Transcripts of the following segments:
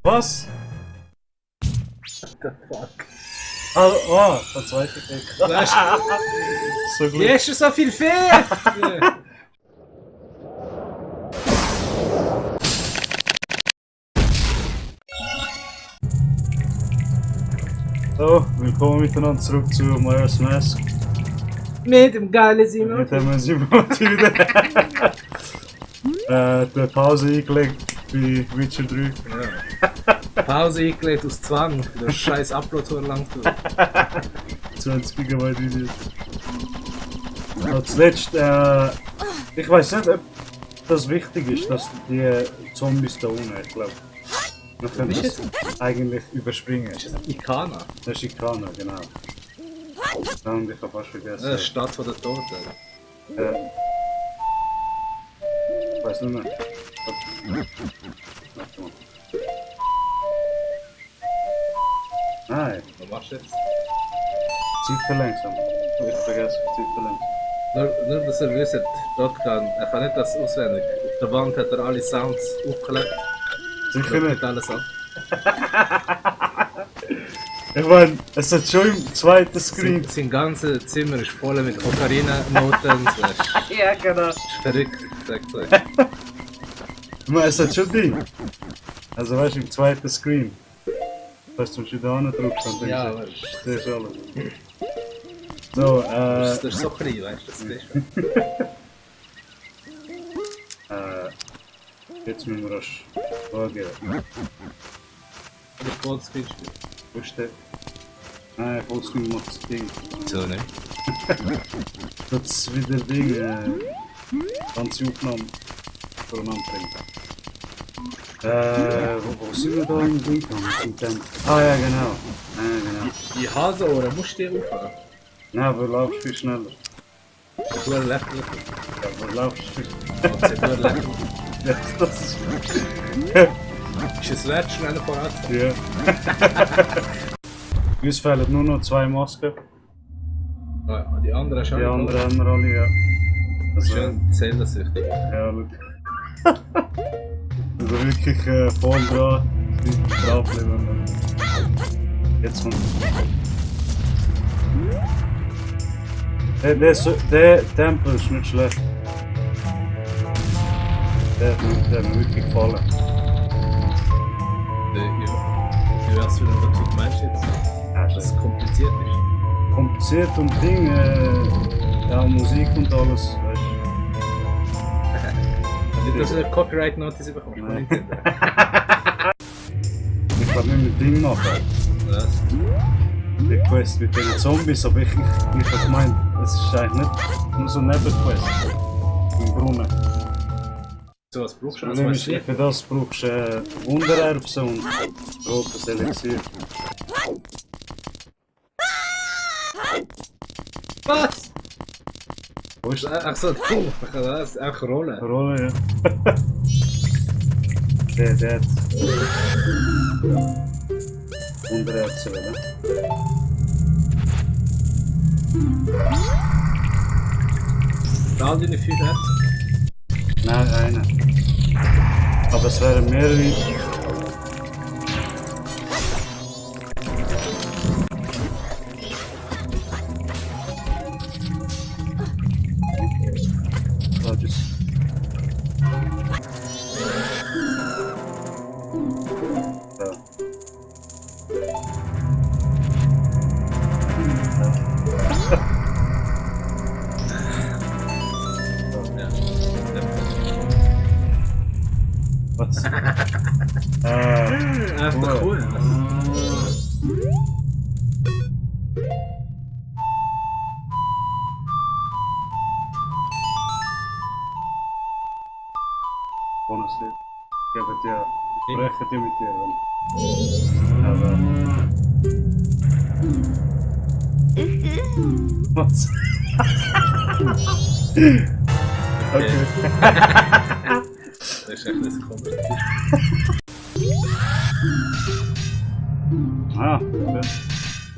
Was? What the fuck? Oh, der zweite Klick. So gut. Wie hast du so viel Fee? So, willkommen miteinander zurück zu Majora's Mask. Mit dem geilen Simon. Mit dem Simon wieder. Die Pause eingelegt bei Witcher 3. Ja. Pause eingelegt aus Zwang, der scheiß Upload so lang tut. 20 GB Video. Und zuletzt, ich weiß nicht, ob das wichtig ist, dass die Zombies da unten, ich glaube. Wir können das eigentlich überspringen. Ist das Ikana? Das ist Ikana, genau. Da haben wir fast vergessen. Das ist die Stadt der Toten. Ich weiß nicht mehr. Warte mal. Nein, Was machst du jetzt? Zeit verlangsamt. Ich vergesse, Zeit verlangsamt. Nur dass ihr wisst, Shotgun, er kann nicht das auswendig. Auf der Wand hat er alle Sounds aufgelegt. Sicher nicht. Alles ab. Ich meine, es hat schon im zweiten Screen. Sein ganzes Zimmer ist voll mit Ocarina-Noten. Ja, genau. Das ist verrückt, sagt euch. Ich meine, es hat schon Ding. Also weißt du, im zweiten Screen. Das heißt, du schon da drückst, dann Ja, denkst aber du, das ist alles. So, das ist so klein, weißt du, das siehst du. jetzt müssen wir rasch schauen. Das Vollscreen-Spiel. Wo ist der? Nein, Vollscreen macht das Ding. So, ne? Das ist wieder Ding, ganze Aufnahme voneinander bringen. Wo sind wir da im Ding? Ah ja, genau. Genau. Die Hasenohren musst du dir aufhören. Nein, aber du laufst viel schneller. Du lächelst. Ja, aber du laufst viel Du lächelst. Das ist... Ist es wert, schneller voranzukommen? Ja. Uns fehlen nur noch 2 Masken. Ah, die anderen schon. Die anderen haben wir alle, ja. Also, Schön zählersüchtig. ja, schau. Also wirklich voll dran. Nicht draufbleiben. Jetzt kommt. Der Tempel ist nicht schlecht. Der hat mir wirklich gefallen. Wie wär's, wenn du dazu meinst jetzt? Ja, Dass es kompliziert ist. kompliziert und Ding, ja, Musik und alles, weißt Nicht, dass du eine Copyright-Notice bekommst von Nein. Nintendo. du. Ich kann nicht mit Ding machen. Was? Die Quest mit den Zombies, aber ich hab gemeint, es ist eigentlich nicht nur so eine Nebenquest. Im Brunnen. So was brauchst du Das als Problem Beispiel? ist, für das brauchst du Wundererbsen und rotes Elixier. Was? Wo ist das? Ach so, du, was? Auch Rollen. Rolle, ja. Der hat Wundererbsen, oder? All deine 5 Herzen. Nein, eine. Aber es wären mehrere. So, das. So. Ja. Was? Einfach cool. Honestly. Ich gebe dir. Ich spreche dir mit dir. Aber. Was? Okay. Das ist echt ein komisches. Ah, okay.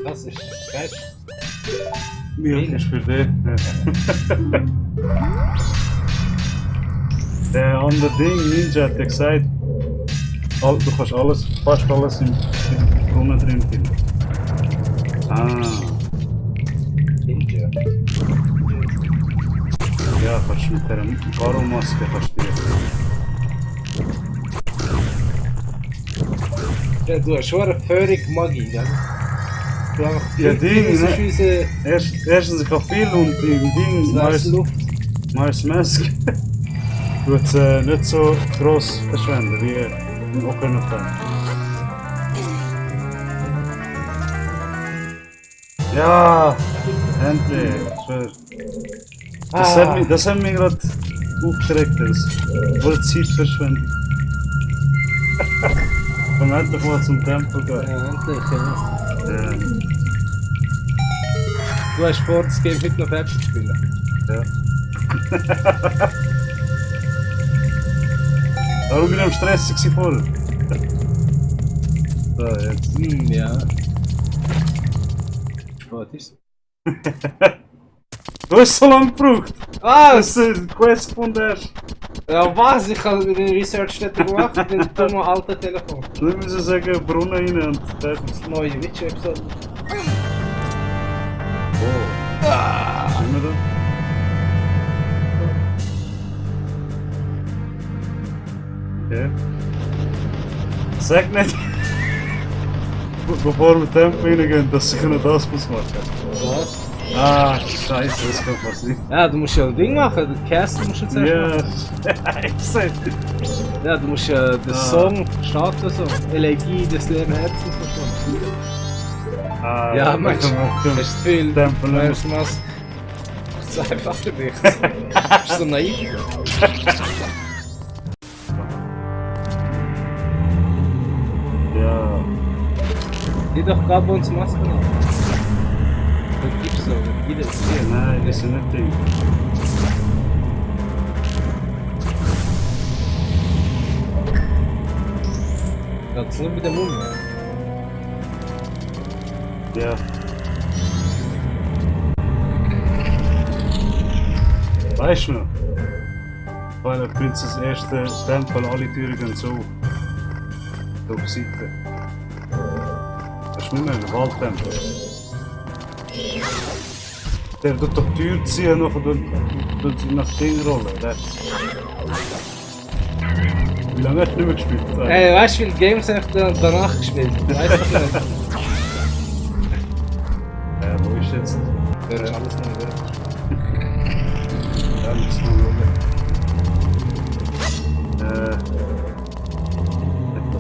Das ist geil. Milch ist für dich. Der andere Ding, Ninja, hat ja gesagt, Du kannst alles, fast alles im Brunnen drin finden. Ah. Ninja. Ja, kannst du mit dieser Garo-Maske kannst du Ja, du hast schon eine völlig Magie, gell? Du hast Ja, Ding, ne? Schüsse, Erstens, ich habe viel und im Ding, das Luft. Mars Mask tut es nicht so gross verschwenden wie im Ocarina of Time. Ja, endlich, schön. Das hat mich gerade aufgeregt, das wurde Zeit verschwendet. Komm endlich mal zum Tempel gehen. Ja, endlich, ja. Ja, Du hast vor, das Game heute noch fertig zu spielen. ja. Warum bin ich am Stress gewesen vorher? So, jetzt. Ja. Spät ist Du hast so lange gebraucht, Was? dass du die Quest gefunden hast. Ja, was? Ich habe den Research nicht gemacht mit dem dummen alten Telefon. Du musst sagen, Brunnen rein und fertig. Das neue Witcher-Episode. Oh. Sind wir da? Okay. Sag nicht, bevor wir Tempel reingehen, dass ich noch das muss machen. Was? Ah, scheiße, das kann passieren. Ja, du musst ja ein Ding machen, den Cast musst du zuerst machen. Ja, scheiße. Ja, du musst ja den Song starten, so. Elegie des leeren Herzens verstanden. Ah, Ja, meinst du, du hast zu viel. Tempel Du hast was. Das ist einfach nicht. Du bist so naiv. Ja. Die doch gerade bei uns Masken an. Das gibt's so, jedes Tier. Nein, das sind nicht Ding. Das ist nur mit der Mumie. Ja. Weißt du noch? Bei der Prinzess erste Tempel, alle Türen gehen so. So auf die Seite. Das ist nicht mehr ein Waldtempel. Der tut doch die Tür ziehen, nachher tut sie nach Ding rollen. Wie lange hast du nicht mehr gespielt? Ey, weißt du, wie viele Games habe ich danach gespielt? Weißt du nicht? Wo ist jetzt? Das ist alles noch gut. Ja, muss man schauen.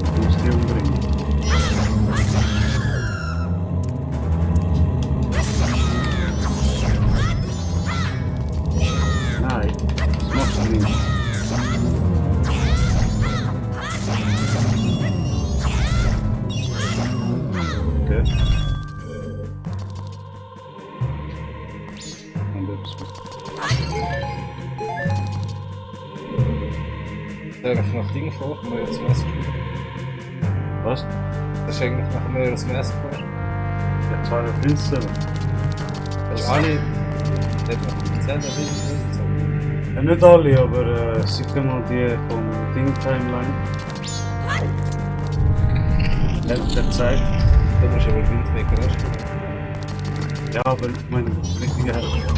Ich muss die umbringen. Nein, das machst du nicht. Okay. Und etwas. Da habe ich noch Dinge vor, wenn wir jetzt Messer spielen. Was? Das ist eigentlich noch mehr das Messer vor. Ja, 215. Also alle. Der hat noch 10 oder 15. Ja, nicht alle, aber sicher mal die vom Ding Timeline. Der Zeit. Da musst du aber Windwecker ausspielen. Ja, aber ich meine, richtige Hälfte.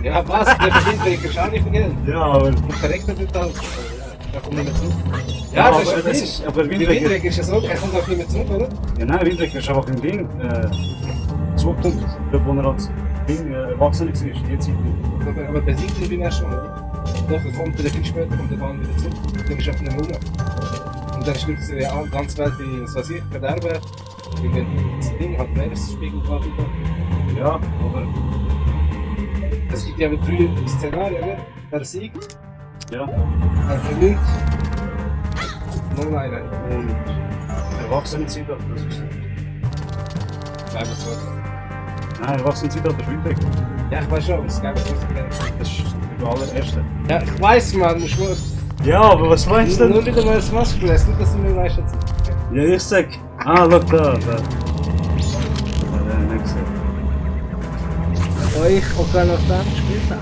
Ja, was? Der Windwecker ist auch nicht vergessen. Ja, aber. Und verrechnet nicht alles. Da kommt nicht mehr zurück. Ja, Ja, aber das ist das ja ist. Aber Der Windwecker. Windwecker ist ja so, er kommt auch nicht mehr zurück, oder? Ja, nein, Windwecker ist einfach im Ding. Zukunft, dort wo er als Ding erwachsen ist, die Zeit nicht. Aber besiegt ihn beim ersten Mal, oder? Doch, er kommt wieder viel später, kommt der Bahn wieder zurück. Dann ist er auf einer Nummer. Und dann stürzt sie ja die ganze Welt in, was weiß ich, Verderben. Weil das Ding hat Meeresspiegel gerade wieder. Ja, aber. Es gibt ja 3 Szenarien, oder? Er siegt, Ja. er verliert. Noch einer. Und Erwachsenenzeit, das ist. 25. Nein, Erwachsenenzeit ist Windwecker. Ja, ich weiß schon, aber es gäbe trotzdem. Das ist der allererste. Ja, ich weiß, man, muss nur. Ja, aber was meinst du Nur denn? wieder mal das Maske gelesen, nicht, dass du mir weißt, was Ja, ich sag. Ah, schau da. Ja, nicht gesehen. euch auch gar noch dann gespielt haben.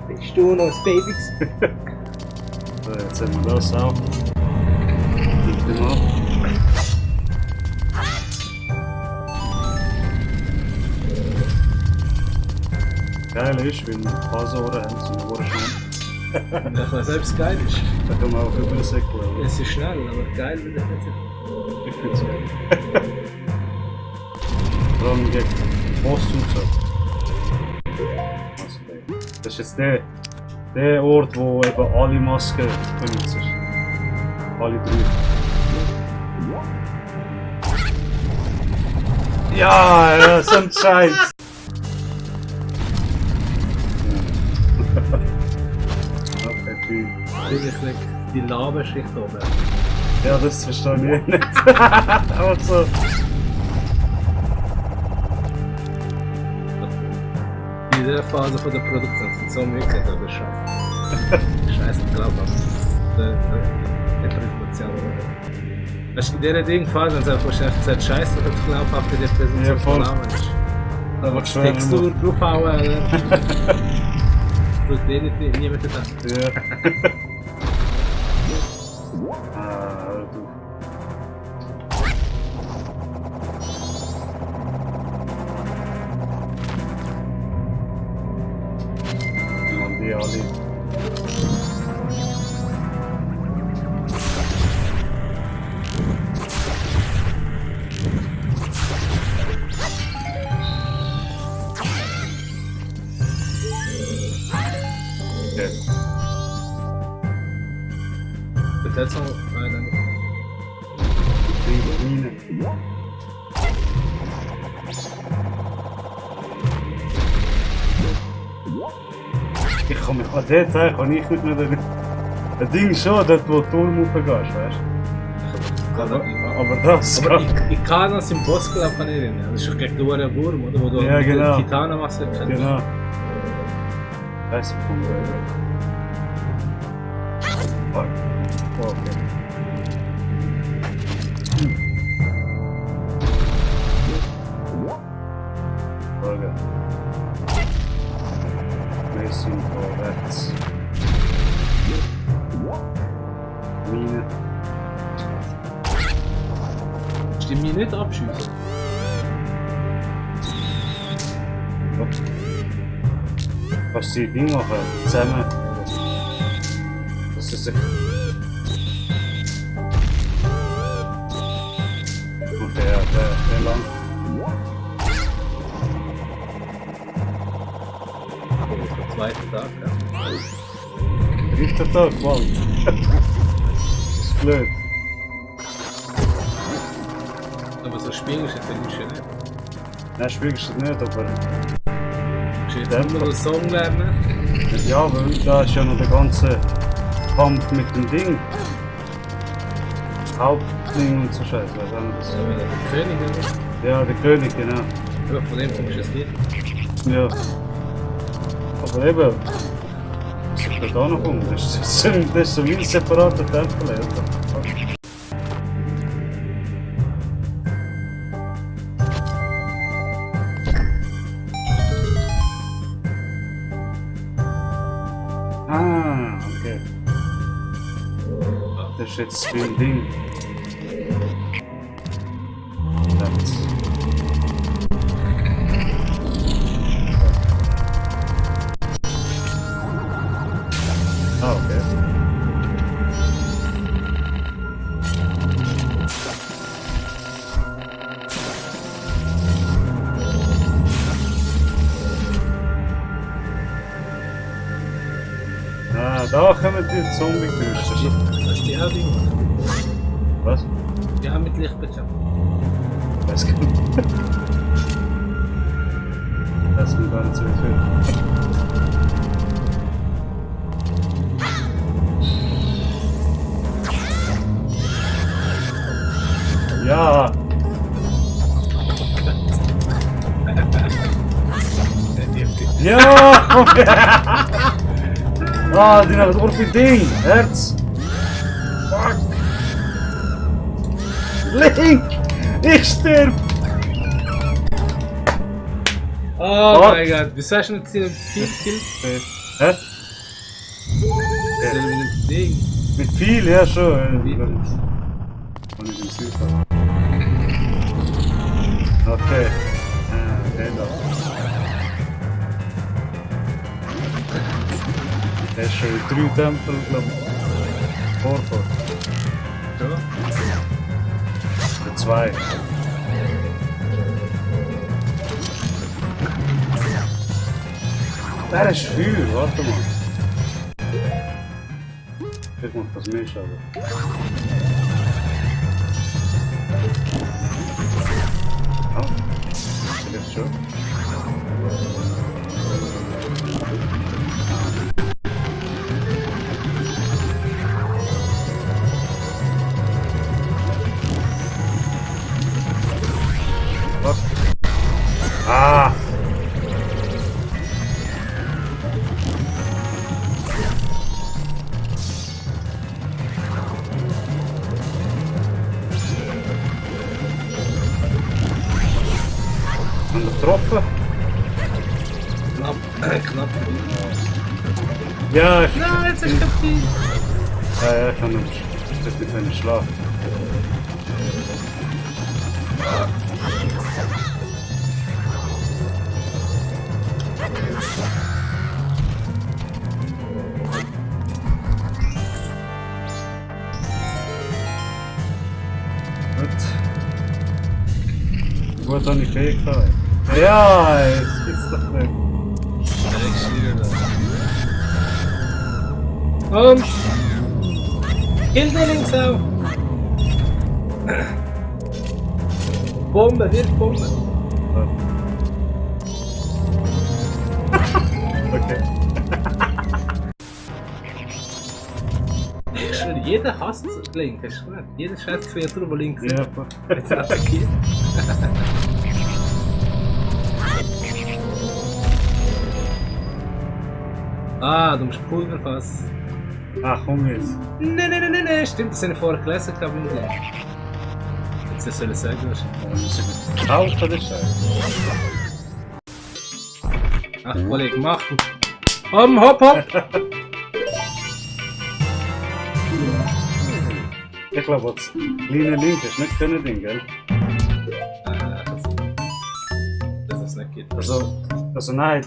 Bist du noch ein Baby? So, jetzt haben wir das auch. Gib dem ab. Geil ist, wenn wir Passohren haben, sind wir schnell. Und ich weiß, ob es geil ist. Da kann man auch über den Säckel. Es ist schnell, aber geil will ich nicht. Ich finde es geil. Vor allem gegen Boss und so. Also, das ist jetzt der Ort, wo eben alle Masken benutzt. Alle drei. Ja, so ein Scheiß! Okay, Wirklich die Lavaschicht oben. ja, das verstehe ich nicht. Aber so. In dieser Phase von der Produktion sind so müde, aber scheiße. Scheiße, ich glaube an die Präsentation. Weißt du, in dieser Ding-Phase, wenn es einfach sagt, scheiße, dass es glaubhaft in der Präsentation Ja, voll. von Namen ist. Aber Die Textur draufhauen, oder? Das ist niemand gedacht. Ja. Ah, du. Man, die alle. Okay. Bis jetzt noch einer nicht. Mine. Ich kann mich an den Teil kann ich nicht mehr ein Ding schon, dort wo du Turm hochgehst, weißt du? Aber das Aber kann- ich kann das im Boss glaube ich nicht erinnern. Das ist doch gegen den Wurm, oder? Wo du Ja, genau. den Titanenwasser kennst. Genau. Weißt du, vom Fuck. Oh, okay. Folge. Racing vorwärts. Mine. Stimmt mich nicht abschießen. Kannst du die Dinge machen? Zusammen. Das ist sich. Okay, ja, der lang. Der zweite Tag, ja. Dritter Tag, Mann. Das ist blöd. Aber so spielst du jetzt nicht. Nein, spielst du nicht, aber. Du musst jetzt nur einen Song lernen. Ja, aber da ist ja noch der ganze Kampf mit dem Ding. Hauptding und so Scheiße. Weißt du, das So wie der König, oder? ja, der König, genau. Ja, von dem kommst du jetzt nicht. Ja. Aber eben. Was soll da noch kommen? Das ist so wie ein separater Tempel, Alter. Ah, okay. Das ist jetzt wie ein Ding. Das. Ah, okay. Ah, da kommen die Zombie-Geräusche. Das ist die auch Ding, oder? Was? Die haben mit Licht bekämpft. Weiß gar nicht. Das kommt gar nicht so viel. Ja! Ja! Komm her! Ah, die haben das Ding! Herz! Fuck! Link! Ich stirb! Oh Was? mein Gott, wieso hast du nicht gesehen, Team Kill? Hä? Das ist ein Ding. Mit viel, ja schon. Viel. Wenn ich im Süden. Okay. Der da. Der ist schon in 3 Tempel, glaube ich. Vorfahrt. So. Der 2. Der ist viel, warte mal. Guck mal, was mehr schauen. Ah, vielleicht schon. Was? Ah! Haben wir getroffen? Knapp. Knapp. Ja, ich... Nein, jetzt ist kaputt. Ja, ich kann nicht. Das ist nicht, wenn ich schlafe. Gut, habe ich Fähigkeit. Ja, es gibt's doch nicht. Und kill den links auch. Bombe, wirf Bombe. Okay. Ich schwöre, jeder hasst Link, hast du gehört? Jeder scheiß Kreatur, der links Ja, jetzt attackiert. Ah, du musst Pulverfass. ach komm jetzt. Nein, stimmt, das habe ich vorher gelesen, glaube ich. Jetzt soll ich sagen, was. Muss ich kaufen, das Scheiß. Ach, Kollege, mach! Hopp! Ich glaube, das kleine Link ist nicht können Ding, gell? Dass es nicht geht. Also nein,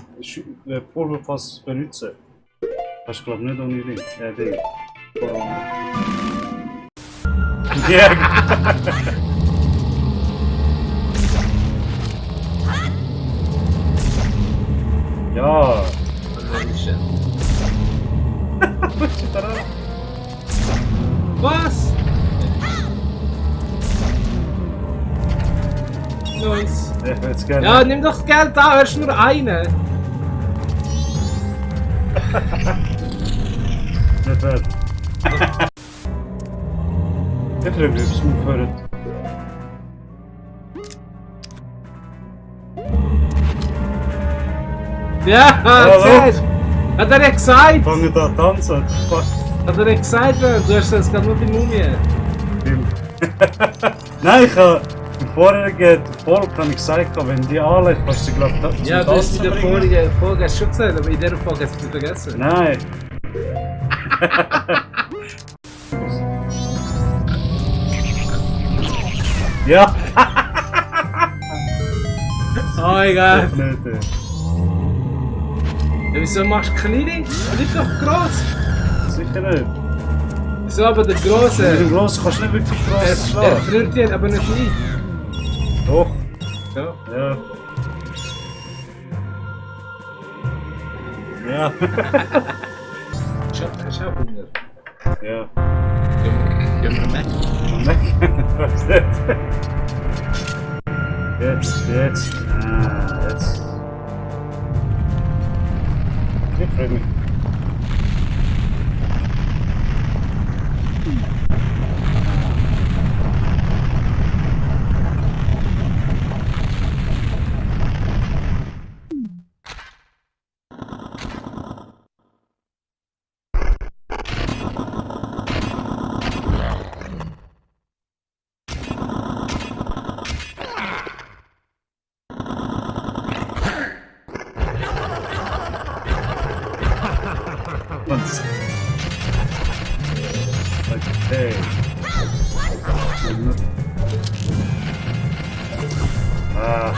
Pulverfass benutzen. Das ist glaube ich nicht ohne Link. Ding. Ja. Ja. Was? Nice. Ich will jetzt gerne. Ja, nimm doch Geld an, er ist nur eine. Nicht wert. Ich frage mich, ob es aufhört. Ja, siehst du? Hat er nicht gesagt? Fangen da an tanzen. Fuck. Hat er nicht gesagt, du hast das gerade nur bei Mumie. Nein, ich habe im vorigen Folge habe ich gesagt, wenn die anlegt, kannst du glaube ich Ja, du hast in der vorigen Folge schon gesagt, aber in dieser Folge hast du es vergessen. Nein. Ja. Oh egal. Nicht. Ja, wieso machst du kleine? Er ist doch gross. Sicher nicht. Wieso aber der Mit Grosse? dem Grossen kannst du nicht wirklich gross Er schlagen. friert ihn, aber nicht ein. Doch. Ja. Ja. Ja. Schau Hunger. Ja. Gehen wir weg. Was jetzt? Jetzt. Ah, jetzt. Ich freue mich. Okay. Ah.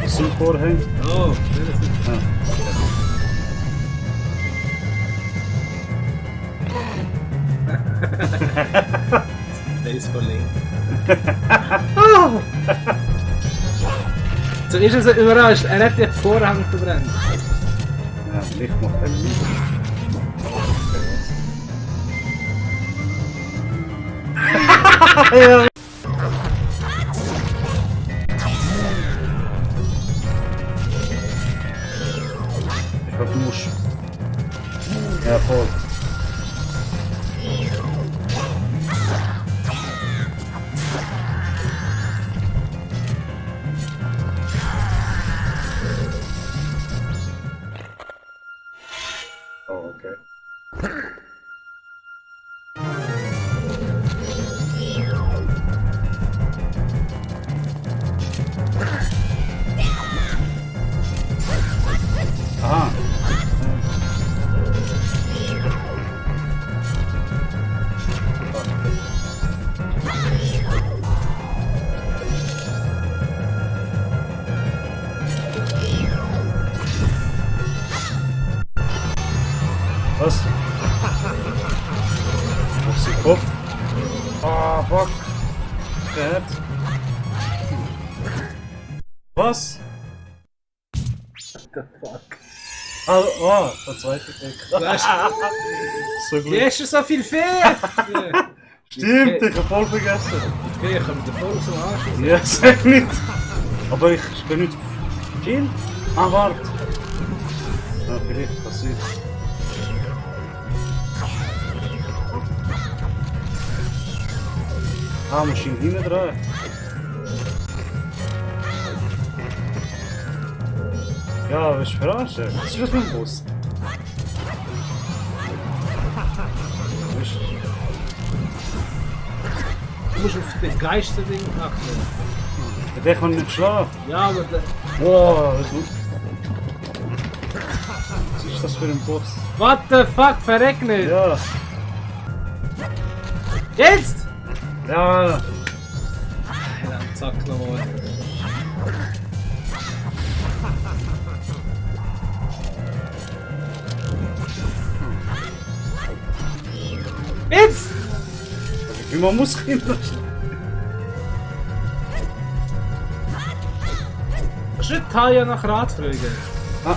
Was sind Vorhänge? Oh, das ist Ah. Face for Link. So ist er so überrascht, er hat den Vorhang verbrannt. Ja, Licht macht einen nicht. Ja. Ich hab Dusch. Ja, voll. Oh, okay. Aha. Was? Auf sie Kopf. Ah, fuck. Der hat. Was? What the fuck? Ah, oh, der zweite Deck. Was? So Wie gut. hast du so viel Fee? Stimmt, ich hab voll vergessen. Fee kommt dir voll zum Arsch. Ja, sag nicht. Aber ich bin nicht. Chill? Ah, warte. Ah, vielleicht passiert. Ah, musst ihn hinten drehen. Ja, willst du verarschen? Was ist das mit dem Bus? Weißt Du musst auf den Geisterding achten. du, der kann nicht schlafen. Ja, aber der... Wow, was ist das für ein Boss? What the fuck, verreck nicht! Ja, Jetzt! ja. Ja, zack, nochmal. Jetzt! Wie man muss Kinder. Kannst du nicht Taya nach Rat fragen? Ah.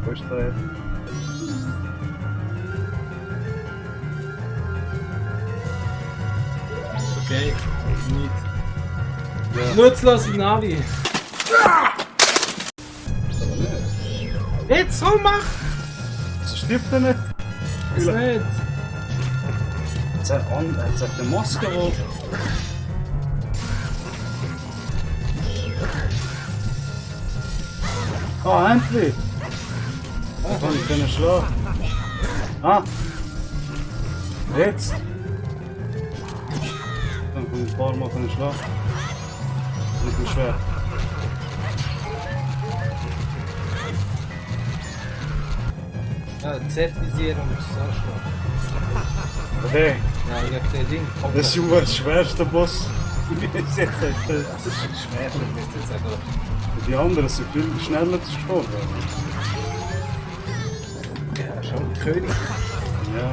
Wo ist der jetzt? Okay, nicht. Ja. Nutzlose Navi. Jetzt so mach! So stirbt er nicht. Das nicht. Jetzt hat er eine Maske, wo... Ah, endlich! Da kann ich können schlagen. Ah! Jetzt! Dann kann ich ein paar Mal können schlagen. Nicht mehr schwer. Ja, Z-Visierung ist so schlau. Okay, Ja, ich hab den Ding. das ist immer der schwerste Boss. Bis jetzt. Das ist schwer für mich jetzt einfach. Die anderen sind viel schneller zu schlagen. Ja, schon König. Ja.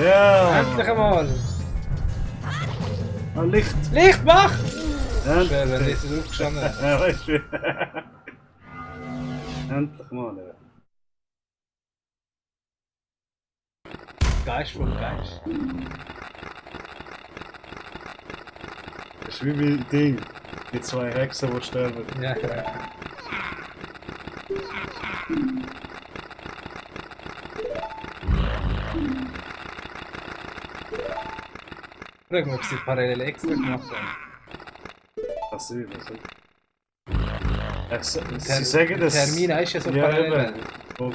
Ja! Endlich einmal! Ah, Licht! Lichtbach! Ja, Schwer, wenn das ist aufgestanden. ja, weißt du. Endlich mal, ja. Geist vom Geist. Das ist wie bei Ding. Die zwei Hexen, die sterben. Ja, ja. Frag mich, ob sie parallel extra gemacht haben. Das ist das. Sie sagen das. Termin ist ja so Ja, parallel. eben. Oh.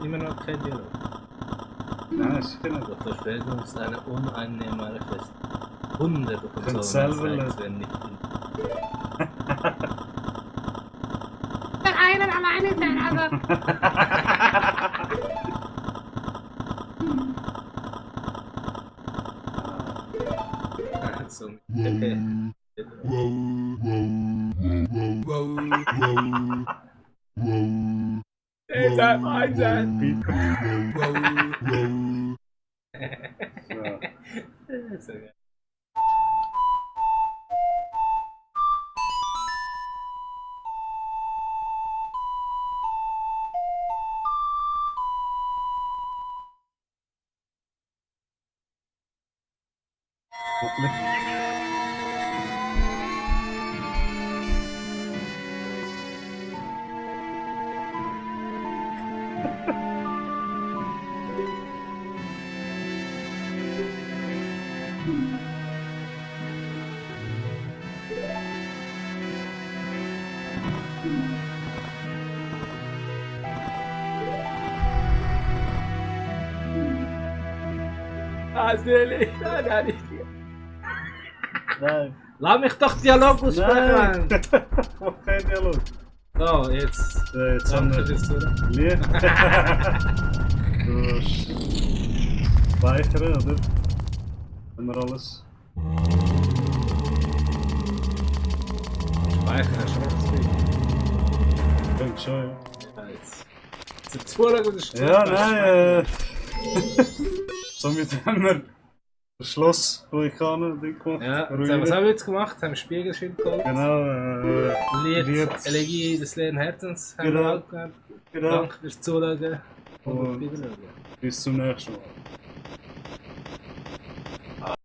Immer noch kein Dialog. Nein, sicher nicht. Doch der Felsen ist eine uneinnehmbare Fest. Hunderte von Könnt Zonen selber Sex lösen. werden nicht in. So. Einsam, einsam. So. So geil. Hoffentlich. Ah, Steli. Nein, nein, nicht. Nein. Lass mich doch Dialog aussprechen. Nein. Mach keinen Dialog. So, jetzt. Jetzt haben Danke wir fürs Zuhören. Lied. Du speichern, oder? Haben wir alles? Speichern ist schon Könnt schon, ja. ja, jetzt. Zum Zuhören und das Ja, nein, somit haben wir das Schloss Vulkanen gemacht. Ja, jetzt Ruine. was haben wir jetzt gemacht? Haben wir Spiegelschild geholt. Genau, Lied, Lied. Elegie des leeren Herzens haben Genau. wir auch gehabt. genau. Danke fürs Zuschauen und auf Und Wiedersehen. bis zum nächsten Mal.